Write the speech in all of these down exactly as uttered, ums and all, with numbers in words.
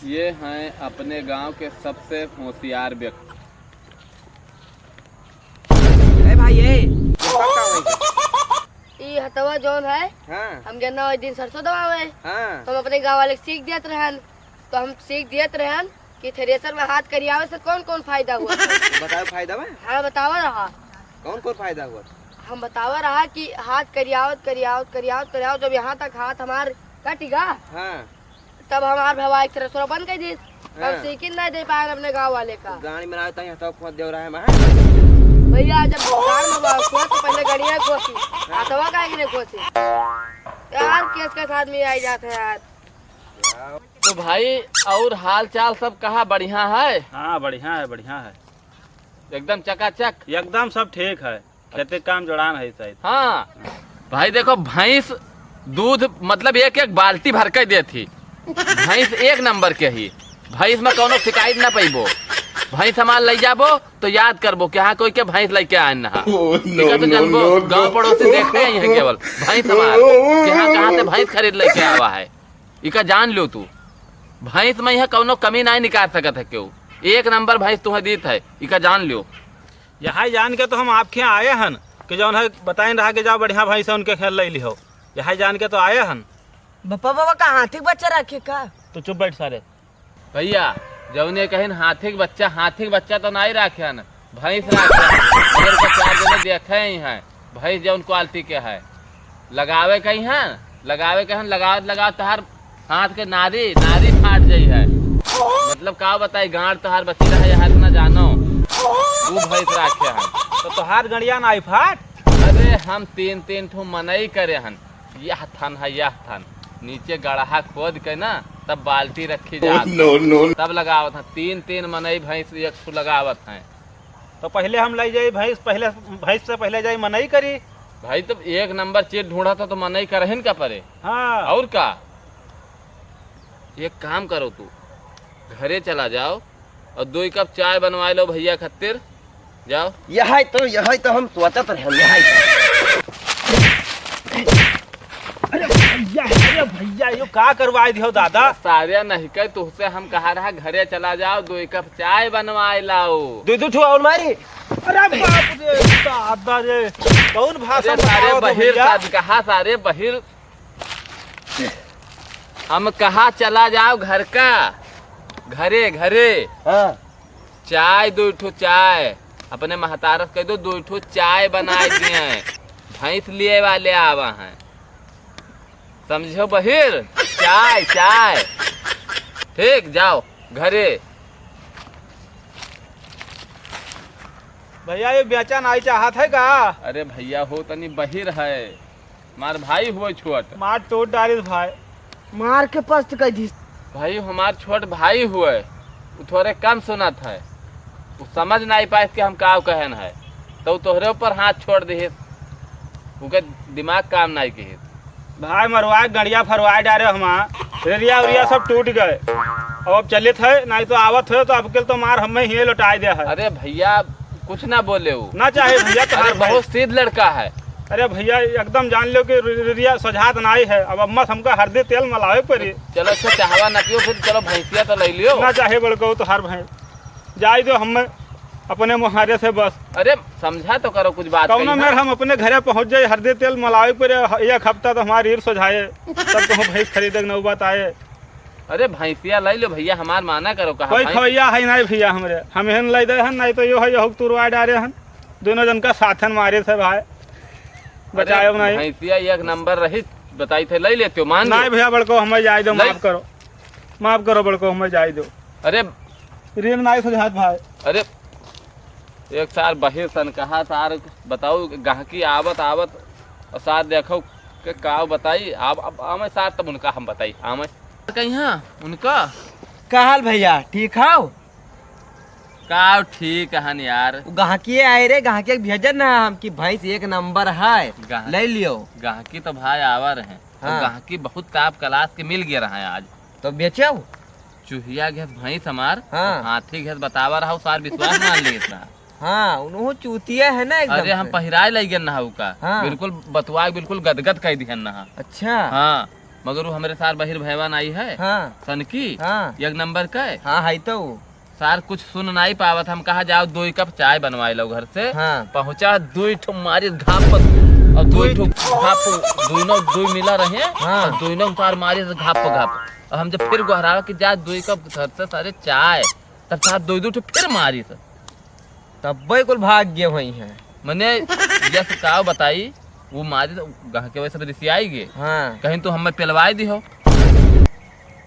ये हैं अपने गांव के सबसे होशियार व्यक्ति। ए भाई, ए। ई हथवा जौन है, हाँ। हम गेना वही दिन सरसों दबावे। हाँ। तो हम अपने गाँव वाले के सीख देत रहन, तो हम सीख देत रहन कि थ्रेसर में हाथ करियावे से कौन कौन फायदा हुआ। बताओ फायदा बा। हाँ, बतावा रहा। कौन कौन फायदा हुआ? हम बतावा रहा कि हाथ करियावत, करियावत, करियावत, करियावत, जब यहाँ तक हाथ हमार कट गा, हाँ। तब हमार भवा एक थ्रेसर बंद कर दी। हाँ। हम सीखिन नहीं दे पाए अपने गाँव वाले का। गाड़ी में आए तो यहाँ तो खोद दे रहा है वहाँ। भैया, जब गाड़ी में बा-, खोद तो पहले गड़िया खोसी, हाँ। हाथवा काहे के नहीं खोसी? यार, केस का साथ में आई जाते हैं यार। तो भाई, और हाल चाल सब कहाँ बढ़िया है? हाँ, बढ़िया है, बढ़िया है। एकदम चकाचक? एकदम सब ठीक है, खेती काम जोड़ान है शायद। हाँ। भाई देखो, भैंस दूध मतलब एक एक बाल्टी भर के देत ही। भैंस एक नंबर के ही, भैंस में कौनो शिकायत ना पैबो। भैंस हमार लई जाबो तो याद करबो कि हाँ, कोई के भैंस लइके आए ना। Oh, no, इका तो no, जानबो, no, no। गाँव पड़ोसी देखे ही हैं केवल। भैंस हमार, कहाँ कहाँ से भैंस खरीद लइके आवा है, इका जान लो तू। भैंस में यहाँ कौनो कमी नहीं निकाल सकत है केहू। एक नंबर भैंस तुम्हें दीत है, इका जान लो। यही जान के तो हम आपके आए हन कि जौन है बताइन रहा कि जाओ बढ़िया भैंस है उनके खेल ले लिहो। यही जान के तो आए हन। बप्पा बाबा का हाथी के बच्चा रखे का? तू चुप बैठ सारे। भैया, जौने कहिन हाथी के बच्चा, हाथी के बच्चा तो नहीं राखे हन, भैंस राखे हन। मेरे को चार जने देखे ही हैं, भैंस जौन क्वालिटी के है। लगावे कहीं है, लगावे कहीं, लगावत लगावत तोहार हाथ के नारी, नारी फाट जाई है। मतलब का बताई, गांड तोहार बची रहे, यार ना जानो। वो भैंस राखे हन। तो तोहार गड़िया ना आई फाट? अरे हम तीन तीन ठो मनई करे हन, यह थन है, यह थन। नीचे गड़हा खोद के ना, तब बाल्टी रखी जात। No, no। तब लगावत हैं, तीन तीन मनई भैंस एक ठो लगावत हैं। तो पहले हम ले जाई भैंस, पहले भैंस से पहले जाई मनई करी। भाई, तब एक नंबर चीज ढूंढा था तो मनई करहिन का परे। हाँ। और का? एक काम करो, तू घरे चला जाओ और दो ही कप चाय बनवा लो भैया खातिर। जाओ। यही तो, यही तो हम सोचत रहे, यही तो। अरे भैया, अरे भैया, यो का करवाए दियो दादा? सारे नहीं कह, तुझसे हम कहा रहा घरे चला जाओ, दो ही कप चाय बनवाए लाओ। दो दो ठो और मारी। अरे बाप रे, दादा रे, कौन भाषा अरे सारे बताओ तो बहिर भैया? सारे कहा, सारे बहिर। हम कहा चला जाओ घर का, घरे, घरे। हाँ। चाय, दो ठो चाय। अपने महतारस कह दो, दो ठो चाय बनाए दिए हैं। भैंस लिए वाले आवा हैं। समझो बहिर? चाय, चाय। ठीक, जाओ घरे। भैया, ये बेचा नाई चाहत है का? अरे भैया हो, तनी बहिर है। मार भाई हुए छोट। मार टोट डालिस भाई। मार के पस्त कह दिस। भाई हमार छोट भाई हुए, उ थोरे कम सुनत है, उ समझ नाई पाए कि हम का कहन है, तो उ तोहरे ऊपर हाथ छोड़ दिहिस, उके दिमाग काम नाई किहिस। भाई मरवाए गड़िया फरवाए डारे हमार, रेरिया उरिया सब टूट गए। अब, अब चलित है, नाई तो आवत है तो अब के तो मार हमें ही लौटाए दे है। अरे भैया कुछ ना बोले उ। ना चाहे भैया, अरे तोहार भाई। बहुत सीध लड़का है। अरे भैया, एकदम जान लो कि रि-, रिरिया सोझात नाई है। अब अम्मा से हमका हरदी तेल मलावे पड़ी। चलो, अच्छा, चाहवा ना पियो, फिर चलो, भैंसिया तो ले लियो। ना चाहे बड़को तोहार भैंस, जाए दो हमें अपने मुहारे से बस। अरे, समझा तो करो कुछ बात कौनो कही ना। मेर हम अपने घरे पहुँच जाए, हरदी तेल मलावे पड़े, ह-, एक हफ्ता तो हमारी रीढ़ सोझाए, तब तो हम भैंस खरीदे के नौबत आए। अरे, भैंसिया ले लो भैया, हमार माना करो, कहा कोई भैंस खवैया है नहीं भैया हमरे, हम हेन ले दे हन, नहीं तो यो है, यो तुरवा डारे हन। दोनों जन का साथन मारे थे भाई, अरे, बचायो नहीं। भैंसिया एक नंबर रही, बताई थे, ले लेते हो, मान लो। नहीं भैया, बड़को हमें जाए दो, ले। माफ करो, माफ करो बड़को, हमें जाए दो। अरे, रीढ़ नहीं सुझात भाई। अरे, एक सार बहिर सन कहा सार, बताओ, गहकी आवत आवत और सार देखो के का बताई। अब, अब आमे सार, तब उनका हम बताई, आमे। कहीं हाँ उनका। का हाल भैया, ठीक हौ? का ठीक हन यार। उ गहकिए आए रे, गहकिए के भेजन ना हम कि भैंस एक नंबर है, गह-, ले लियो। गहकी तो भाई आवा रहे, तो हाँ। गहकी बहुत top class के मिल गया रहा है आज। तो बेचो? चुहिया घेस भैंस हमार, हाँ। हाथी घेस बतावा रहा, सार विश्वास मान लिए इतना। हाँ, उनहु चूतिया है ना एकदम अरे, हम से। पहिराए लइ गेन नहा उका। हाँ। बिल्कुल बतुआ के बिल्कुल गदगद कइ दिहन नहा। अच्छा। हाँ। मगर वो हमरे सार बहिर भैवा नाई है। हाँ। सनकी। हाँ। एक नंबर का है। हाँ, है तो वो। सार कुछ सुन नाई पावत, हम कहा जाओ दुई कप चाय बनवाई लो घर से। हाँ। पहुँचा दुई ठो मारी घाप और दुई दुई ठो घाप, दुइनो दुई मिला रहे। हाँ। और दुइनो सार मारी घाप घाप। और हम जब फिर गोहरावा कि जा दुई कप घर से सारे चाय, तब सार दुई दुई ठो फिर मारी से। तब्बे कुल भाग गए होई हैं। मने, यस का बताई, वो मारी तो गहके वैसे रिसियाई गे। हाँ। कहीं तो हमें पेलवाई दिहो।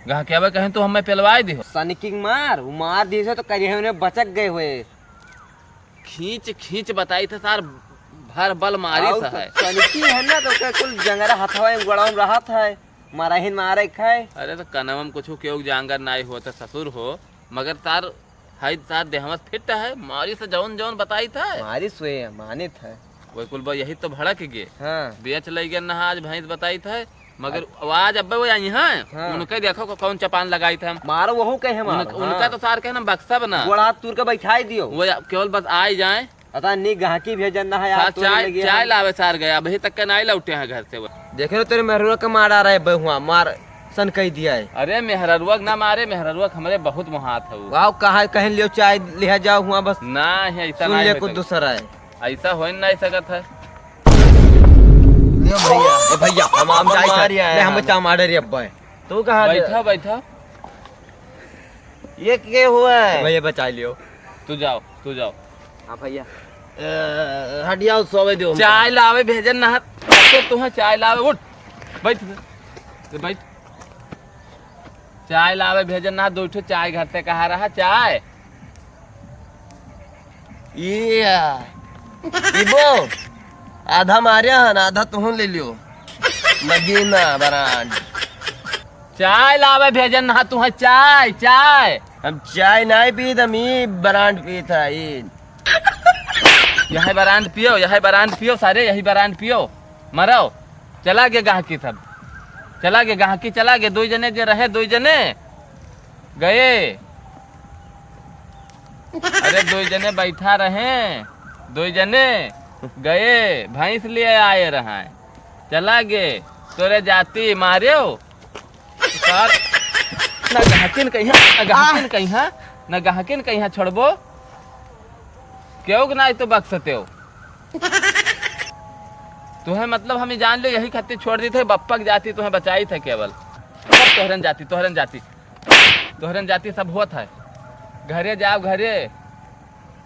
गहके आवे कहीं तो हमें पेलवाई दिहो। सनकी मार, वो मार दी से तो करिए उन्हें बचक गए हुए। खींच, खींच बताई थे सार, भर बल मारी आउ सा तो है। सनकी है ना, तो ओकर कुल जंगरा हथवा में गोड़वा में रहत है, मारा ही मारे खाए। अरे तो कनवा में कुछ केहू जांगर नाई होत ससुर हो, मगर तार हाई तार देहमस फिट है, मारी से जौन जौन बताई था। मारी से मानित है। वही कुल बा, यही तो भड़क गे। हाँ। बेच लई गए ना आज भैंस बताई था, मगर अच्छा। आवाज अब्बे वो आई हैं, हाँ। उनके देखो को कौन चपान लगाई था हम। मारो वहू कहे मारो, उनक-, उनका हाँ। तो सार कहे ना बक्सा बना। गोड़ा हाथ तूर के बैठाई दियो। वो या-, केवल बस आए जाए। पता नहीं गहकी भेजन ना है यार, सार तोरे चाय, लगे चाय हम। लावे सार गया, अभी तक के नाई लौटे हैं घर से वो। देखे ना तेरे मेहरुआ के मार आ रहा है, बहुआ मार सन कह दिया है। अरे मेहररुआ के ना मारे, मेहररुआ के हमरे बहुत मोहात है वो। वाह, कहा कहन लियो चाय लिहा जाओ हुआ बस। ना है, ऐसा सुन नहीं ले हो कुछ सकत। दूसरा है। ऐसा हो नहीं सकत है। लियो भैया। ए भैया, हम, हम हम जाइत मार है। आए ले, हम हैं। चाय मारे रे अब्बा। तू कहाँ जा- बैठा, बैठा। ये के हुआ है? भैया बचा लियो। तू जाओ, तू जाओ। हाँ भैया। ए, हट जाओ, सोवे दो हमको। चाय लावे भेजन ना, तो तुम्हें चाय लावे, उठ, बैठ, बैठ। चाय लावे भेजन ना, दो ठो चाय घर से कहा रहा चाय। ये, इबो, आधा मारे हन, आधा तुहूँ ले लियो। मदीना ब्रांड। चाय लावे भेजन ना, तुहूँ चाय, चाय। हम चाय नाई पीत, हम ई ब्रांड पीत है, ई। यह ब्रांड पियो, यह ब्रांड पियो, सारे यही ब्रांड पियो। मरो, चला गे गाहकी सब, चला गे गाहकी, चला गे, दो जने जे रहे, दो जने गए। अरे, दो जने बैठा रहे, दो जने गए, भैंस लिए आए रहा, चला गे, तोरे जाति मारेओ। सार, ना गहकिन कहिया, ना गहकिन कहिया, ना गहकिन कहिया छोड़बो। केहू के नाई तो बक्सतेओ। तुहें मतलब हम जान लो यही खातिर छोड़ दी थे, बप्पा के जाति तुहें बचाई थे केवल। सब तोहरन जाति, तोहरन जाति, तोहरन जाति सब होत है। घरे जाओ, घरे।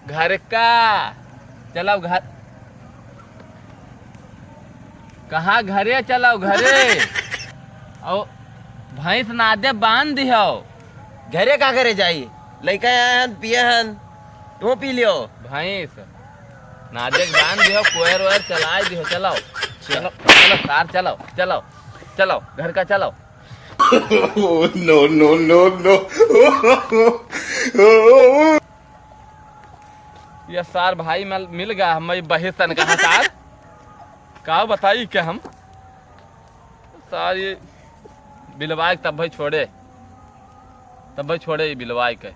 घर का? चलो घर। कहाँ घरे? चलो घरे। और भैंस नादे बांध दिहो। घरे का करे जाई? लइका आए हन, पिए हन, तू पी लियो। भैंस नादे बांध दिहो, कोयर वोयर चलाए दिहो, चलो। चलो, चलो सार, चलो, चलो, चलो, घर का चलो। Oh, no, no, no, no। ये सार भाई मिल, मिल गया, हम बहिर सन कहा सार। का बताई के हम? सार ये बिलवाए के तब भाई छोड़े, तब भाई छोड़े ये बिलवाए के।